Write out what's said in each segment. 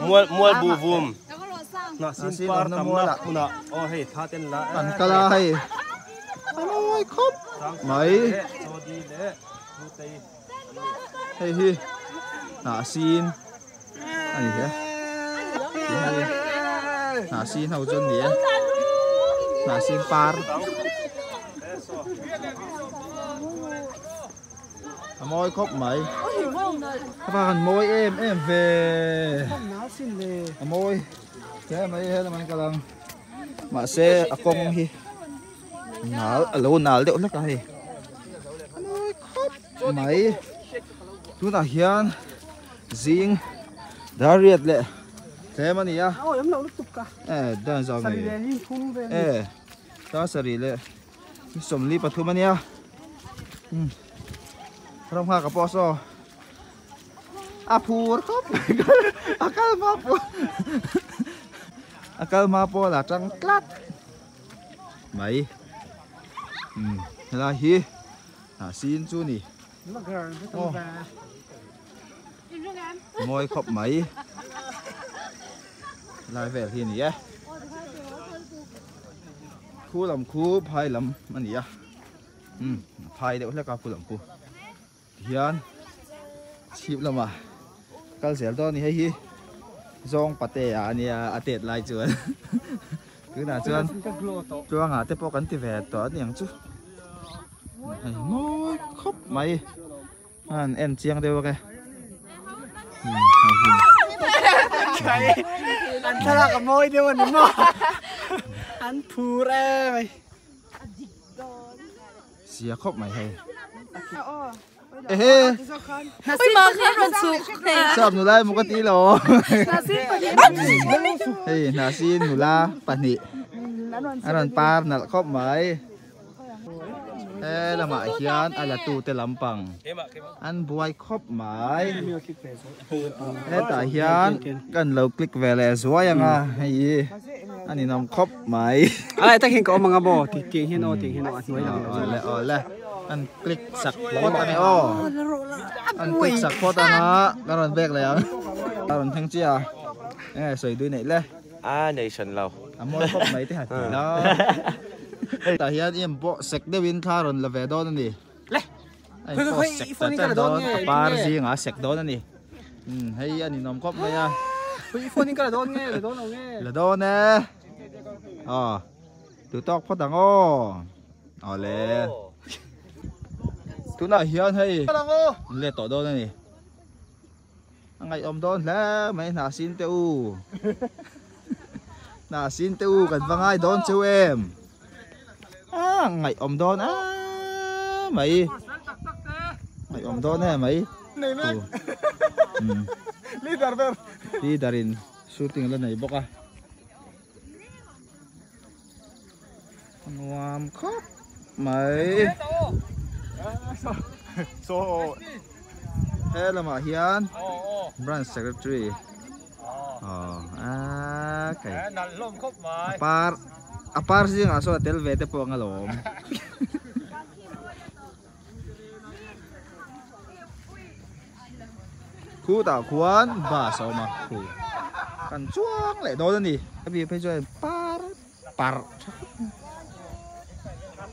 Mual mual bu vum. Hnahsin par tamna hmunah aw hei thla ten la Kan kal a hei a mawi khawp mai. Hei hi hnahsin a ni hle. Hei hnahsin ho chu an ni e. Hnahsin par. A mawi khawp mai. A va han mawi em em ve. A mawi hle mai he lamah hian kal ang. Mahse a kawng hi nal a lo nal deuh hlek a hei. A mawi khawp mai. Tunah hian zing dar riat leh tlem a ni a. E dan zau ngei. E dar sarih leh. 43 a nia ram nghak a pawh saw a phur khawp mai a kal hma pawh a kal hma pawh la tang tlat mai helai hi hnahsin chu ni aw mawi khawp mai helai vel hi a ni e. Khu lam khu phai lam a ni a umm phai deuh hlek a khu lam khu tihian chhip lamah kal zel dawn a ni hei hi zawng pate ah a nia a tet lai chuan tunah chuan tluangah te pawh kan ti ve tawh a niang chu hei mawi khawp mai. An en chiang deuh ang e. An thlalak a mawi deuh a ni maw? An phur em mai. Sia khawp mai hei. Ehe. Ui ma khan rawn chhuk. Sap nula emaw ka ti lo. Hei Hnahsin nula pahnih. A rawn par nalh khawp mai. He lamah hian a la tute lampang an buai khawp mai hetah hian kan lo click ve leh zuai ang a hei hi a ninawm khawp mai a tak hian ka awm ang a maw tiang hian aw tiang hian aw a hnuai lam awle awle an click sak phawt ang e aw an click sak phawt ang a ka rawn bek leh ang a rawn thleng chiah a enge sawi dui neih le. A nei hran lo. A mawi khawp mai te han ti la. Tah hian i pawh sek deuhin thla rawn la ve dawn a ni. Le. A in pawh sek ta chan dawn a par zingah a sek dawn a ni. Umm hei a ninawm khawp mai a. I phone in ka la dawn nge la dawn lo nge. La dawn e. Aw. Tu tawk phawt ang aw. Awle. Tunah hian hei let tawh dawn a ni. A ngaihawm dawn hle mai hna sin te u. Hna sin te u kan va ngai dawn cheu em. A ngaihawm dawn a mai. Ngaihawm dawn e mai. Leader ber. Leader in shooting la nei bawk a. Nuam khawp mai. He lamah hian branch secretary aw a kai a par a par zingah sawn a tel ve te pawh ang alawm. Khutah khuan bus a awm a khu kan chuang leh dawn a ni a bik phei chuan par parh tha khawp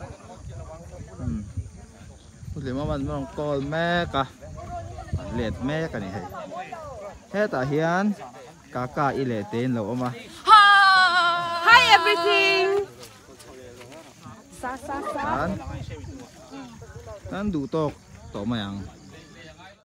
mai umm hlim awm an rawn call mek a an let mek a ni hei hetah hian kaka i leh te in lo awm a. Hi everything. Sa sa sa. An duh tawk tawh mai ang.